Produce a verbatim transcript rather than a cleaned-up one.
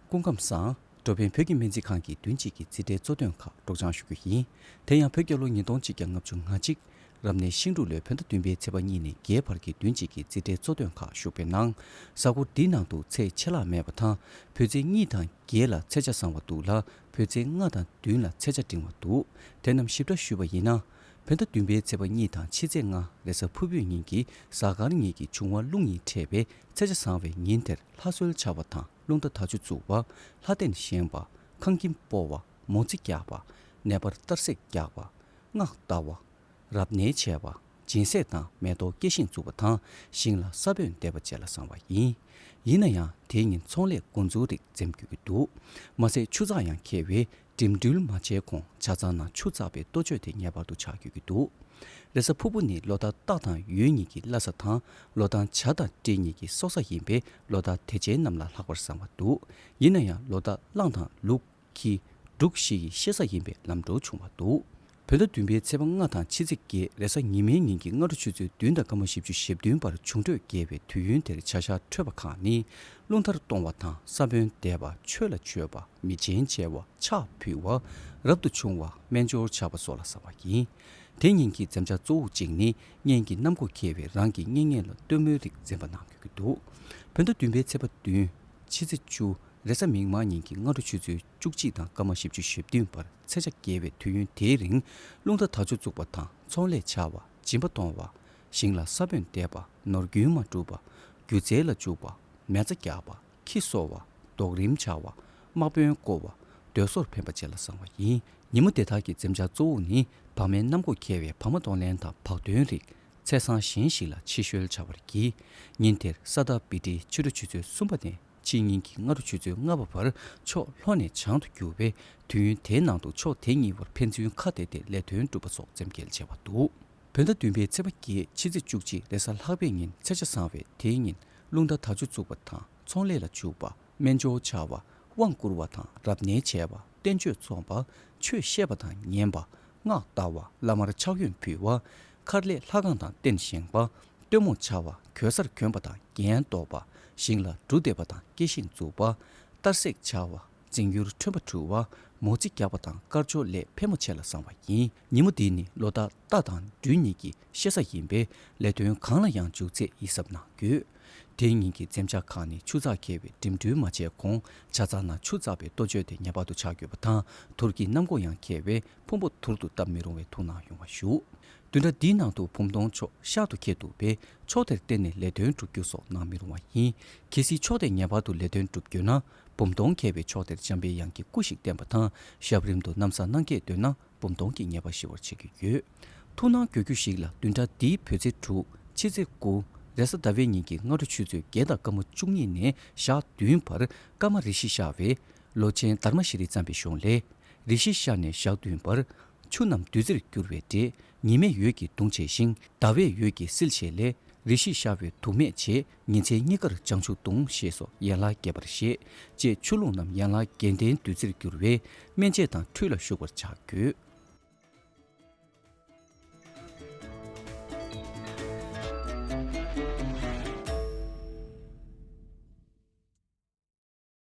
སྐུ་ཁམས་བཟང་། འགྲོ་ཕན་བོད་ཀྱི་སྨན་རྩིས་ཁང་གི་བདུན་གཅིག་གི་རྩིས་ཁྲའི་གཙོ་དོན་ཁག་སྒྲོག་སྦྱང་ཞུ་རྒྱུ་ཡིན། དེ་ཡང་བོད་རྒྱལ་ལོ་ཉིས་སྟོང་གཅིག་བརྒྱ་ལྔ་བཅུ་ང་གཅིག་རབ་གནས་ཤིང་འབྲུག་ལོའི་བོད་ཟླ་བདུན་པའི་ཚེས་པ་གཉིས་ནས་བརྒྱད་བར་གྱི་བདུན་གཅིག་གི་རྩིས་ཁྲའི་གཙོ་དོན་ཁག་ཞུགས་པའི་ནང་། གཟའ་འཁོར་འདིའི་ནང་དུ་ཚེས་ཆད་ལྷག་མེད་པ་དང་། བོད་ཚེས་གཉིས་དང་བརྒྱད་ལ་ཚེས་ཆ་བཟང་བ་འདུག་ལ། བོད་ཚེས་ལྔ་དང་བདུན་ལ་ཚེས་ཆ་འབྲིང་བ་འདུག་དེ་རྣམས་ཞིབ་ཕྲ་ཞུས་པ་ཡིན་ན། བོད་ཟླ་བདུན་པའི་ཚེས་པ་གཉིས་དང་ཕྱི་ཚེས་ལྔ་རེས་གཟའ་ཕུར་བུའི་ཉིན་གྱི་གཟའ་སྐར་གཉིས་ཀྱི་འབྱུང་བ་རླུང་གཉིས་འཕྲད་པའི་ཚེས་ཆ་བཟང་བའི་ཉིན་དེར་ལྷ་གསོལ་བྱ་བ་དང་། རླུང་རྟ་དར་ཆུ་བཙུགས་པ། ལྷ་རྟེན་བཞེངས་པ། ཁང་ཁྱིམ་སྤོ་བ། མོ་རྩིས་རྒྱག་པ། ནད་པར་གཏར་སྲེག་རྒྱག་པ། སྔགས་བཟླ་བ། རབ་གནས་བྱས་པ། སྦྱིན་སྲེག་དང་མེ་ཏོག་སྐྱེ་ཤིང་བཙུགས་པ་དང་ཞིང་ལ་ས་བོན་འདེབས་པ་བཅས་ལ་བཟང་བ་ཡིན། ཡིན་ན་ཡང་དེའི་ཉིན་ཚོང་ལས་འགོ་འཛུགས་རིགས་འཛེམ་དགོས་ཀྱི་འདུག་མ་ཟད་ཆུ་ཚགས་ཡང་འཁེལ་བས་འགྲིམ་འགྲུལ་མ་བྱས་གོང་ཇ་ཚང་ནང་ཆུ་བཙགས་པའི་ལྟོ་སྤྱོད་དེ་ངེས་པར་དུ་བྱ་དགོས་ཀྱི་འདུག་རེས་གཟའ་ཕུར་བུ་ནི་ལོ་ཟླ་རྟ་དང་ཡོས་གཉིས་ཀྱི་བླ་གཟའ་དང་། ལོ་ཟླ་བྱ་དང་སྤྲེལ་གཉིས་ཀྱི་སྲོག་གཟའ་ཡིན་པས་ལོ་ཟླ་དེ་ཆའི་རྣམས་ལ་ལྷག་པར་བཟང་བ་འདུག་ཡིན་ན་ཡང་ལོ་ཟླ་གླང་དང་ལུག་ཁྱི། འབྲུག་བཞི་ཡི་ཤེས་གཟའ་ཡིན་པས་ལམ་འགྲོ་བྱུང་བ་འདུག་བོད་ཟླ་བདུན་པའི་ཚེས་པ་ལྔ་དང་ཕྱི་ཚེས་བརྒྱད་རེས་གཟའ་ཉི་མའི་ཉིན་གྱི་སྔ་དྲོ་ཆུ་ཚོད་བདུན་དང་སྐར་མ་བཞི་བཅུ་ཞེ་བདུན་བར་འབྱུང་འཕྲོད་རྒྱས་པའི་དུས་ཡུན་དེར་བྱ་ཤ་འཕྲོད་པ་ཁག་ནི། རླུང་རྟར་གཏོང་བ་དང་ས་བོན་འདེབས་པ། ཆོས་ལ་བཅོལ་བ། མི་ཆེན་བྱ་བ། ཕྱག་ཕུལ་བ། རབ་ཏུ་བྱུང་བ། སྨན་སྦྱོར་བྱ་བ་སོགས་ལ་བཟང་བ་ཡིན། དེ་ཉིན་གྱི་འཛེམ་བྱ་གཙོ་བོ་གཅིག་ནི་གཉེན་གྱི་གནམ་སྒོ་འཁེལ་བས་རང་གི་གཉེན་ཉེ་ལ་སྟོན་མོའི་རིགས་འཛེམ་པ་གནང་དགོས་ཀྱི་འདུག་བོད་ཟླ་བདུན་པའི་ཚེས་པ་བདུན། ཕྱི་ཚེས་བཅུ། རེས་གཟའ་མིག་དམར་ཉིན་གྱི་སྔ་དྲོ་ཆུ་ཚོད་བཅུ་གཅིག་དང་སྐར་མ་བཞི་བཅུ་ཞེ་བདུན་བར་ཚེས་ཆ་རྒྱས་པའི་དུས་ཡུན་དེའི་རིང་། རླུང་རྟ་དར་ལྕོག་བཙུགས་པ་དང་ཚོང་ལས་བྱ་བ། སྦྱིན་པ་གཏོང་བ། ཞིང་ལ་ས་བོན་འདེབས་པ། ནོར་རྒྱུན་མ་སྒྲུབ་པ། སྒྱུ་རྩལ་ལ་འཇུག་པ། མེ་བཙའ་རྒྱག་པ། ཁྱི་གསོ་བ། རྡོག་རིམ་བྱ་བ། དམག་དཔོན་བསྐོ་བ། སྡོད་སོར་འཕེན་པ་བཅས་ལ་བཟང་བ་ཡིན། ཉིན་མོ་དེ་དག་གི་འཛེམ་བྱ་གཙོ་བོ་ནི་བག་མའི་གནམ་སྒོ་འཁེལ་བས་བག་མ་གཏོང་ལེན་དང་བག་གདོན་རིགས། ཚེས་བཟང་གཞན་ཞིག་ལ་ཕྱི་བཤོལ་བྱ་བར་བགྱི། ཉིན་དེར་ས་བདག་བི་ཏྲའི་ཕྱི་དྲོ་ཆུ་ཚོད་གསུམ་པ་ནས་ཕྱི་ཉིན་གྱི་སྔ་དྲོ་ཆུ་ཚོད་ལྔ་པ་བར་ཕྱོགས་ལྷོ་ནས་བྱང་དུ་རྒྱུ་བས། དུས་ཡུན་དེའི་ནང་དུ་ཕྱོགས་དེ་གཉིས་བར་ཕན་ཚུན་ཁ་གཏད་དེ་ལས་དོན་སྒྲུབ་པ་སོགས་འཛེམ་གྱིས་བྱེད་པ་འདུག་བོད་ཟླ་བདུན་པའི་ཚེས་པ་བརྒྱད་ཕྱི་ཚེས་བཅུ་གཅིག་རེས་གཟའ་ལྷག་པའི་ཉིན་ཚེས་ཆ་བཟང་བས་དེའི་ཉིན་རླུང་རྟ་དར་ལྕོག་བཙུགས་པ་དང་ཚོང་ལས་ལ་འཇུག་པ། སྨན་སྦྱོར་བྱ་བ། དབང་བསྐུར་བ་དང་རབ་གནས་བྱས་པ། བསྟན་བཅོས་རྩོམ་པ། ཆོས་བཤད་པ་དང་ཉན་པ། སྔགས་བཟླ་བ། བླ་མར་ཕྱག་གཡོན་ཕུལ་བ། མཁར་ལས་ལྷ་ཁང་དང་རྟེན་བཞེངས་པ། སྟོན་མོ་བྱ་བ། གོས་གསར་གྱོན་པ་དང་རྒྱན་འདོགས་པ། ཞིང་ལ་འབྲུ་འདེབས་པ་དང་སྐྱེ་ཤིང་འཛུགས་པ། གཏར་སྲེག་བྱ་བ། རྫིང་ཡུར་ཁྲོན་པ་འཁྲུ་བ། མོ་རྩིས་རྒྱག་པ་དང་དཀར་ཕྱོགས་ལས་ཕལ་མོ་ཆེ་ལ་བཟང་བ་ཡིན། ཉིན་མོ་འདི་ནི་ལོ་ཟླ་རྟ་དང་སྦྲུལ་གཉིས་ཀྱི་ཤེས་གཟའ་ཡིན་པས་ལས་དོན་གང་ལ་ཡང་འཇུག་ཚད་ཡིད་གཟབ་གནང་དགོས། དེའི་ཉིན་གྱི་འཛེམ་བྱ་ཁག་ནི་ཆུ་ཚགས་འཁེལ་བས་འགྲིམ་འགྲུལ་མ་བྱས་གོང་ཇ་ཚང་ནང་ཆུ་བཙགས་པའི་ལྟོ་སྤྱོད་དེ་ངེས་པར་དུ་བྱ་དགོས་པ་དང་། དུར་གྱི་གནམ་སྒོ་ཡང་འཁེལ་བས་ཕུང་པོ་དུར་དུ་བཏབ་མི་རུང་བས་ཐུགས་སྣང་ཡོང་བ་ཞུ། བདུན་ཕྲག་འདིའི་ནང་དུ་བུམ་སྟོང་ཕྱོགས་ཤར་དུ་འཁེལ་འདུག་པས་ཕྱོགས་དེར་བརྟེན་ནས་ལས་དོན་སྒྲུབ་རྒྱུ་སོགས་གནང་མི་རུང་བ་ཡིན། གལ་སྲིད་ཕྱོགས་དེར་ངེས་པར་དུ་ལས་དོན་སྒྲུབ་དགོས་ན། བུམ་སྟོང་འཁེལ་བའི་ཕྱོགས་དེར་འཇམ་པའི་དབྱངས་ཀྱི་སྐུ་ཞིག་བསྟན་པ་དང་ཞབས་རིམ་དུ་ན་བཟའ་གནང་སྐྱེས་འདོད་ན་བུམ་སྟོང་གི་ཉེས་པ་ཞི་བར་བྱེད་ཀྱི་ཡོད། ཐུགས་སྣང་དགོས་རྒྱུ་ཞིག་ལ་བདུན་ཕྲག་འདིའི་བོད་ཚེས་དྲུག་ཕྱི་ཚེས་དགུ་རེས་གཟའ་ཟླ་བའི་ཉིན་གྱི་སྔ་དྲོ་ཆུ་ཚོད་བརྒྱད་དང་སྐར་མ་བཅུ་གཉིས་ནས་ཞག་བདུན་བར་སྐར་མ་རེ་བཞི་ཤར་བས། ལོ་ཆེན་དྷརྨ་ཤྲཱི་བརྩམས་པའི་གཞུང་ལས། རེ་བཞི་ཤར་ནས་ཞག་བདུན་བར། ཆུ་རྣམས་བདུད་རྩིར་འགྱུར་བའི་འབྲས། ཉི་མས་འོད་ཀྱིས་གདུང་བྱས་ཤིང་། ཟླ་བས་འོད་ཀྱིས་བསིལ་བྱེད་ལས། རེ་བཞི་ཤར་བའི་དུག་མེད་བྱེད། ཉིན་མཚན་གཉིས་ཀར་བྱང་ཆུབ་ལྟུང་། ཞེས་སོགས་ཡན་ལག་རྒྱས་པར་བཤད། ཅེས་ཆུ་རླུང་རྣམས་ཡན་ལག་བརྒྱད་ལྡན་བདུད་རྩིར་འགྱུར་བས་སྨན་དཔྱད་དང་ཁྲུས་ལ་ཞུགས་པར་བྱ་དགོས།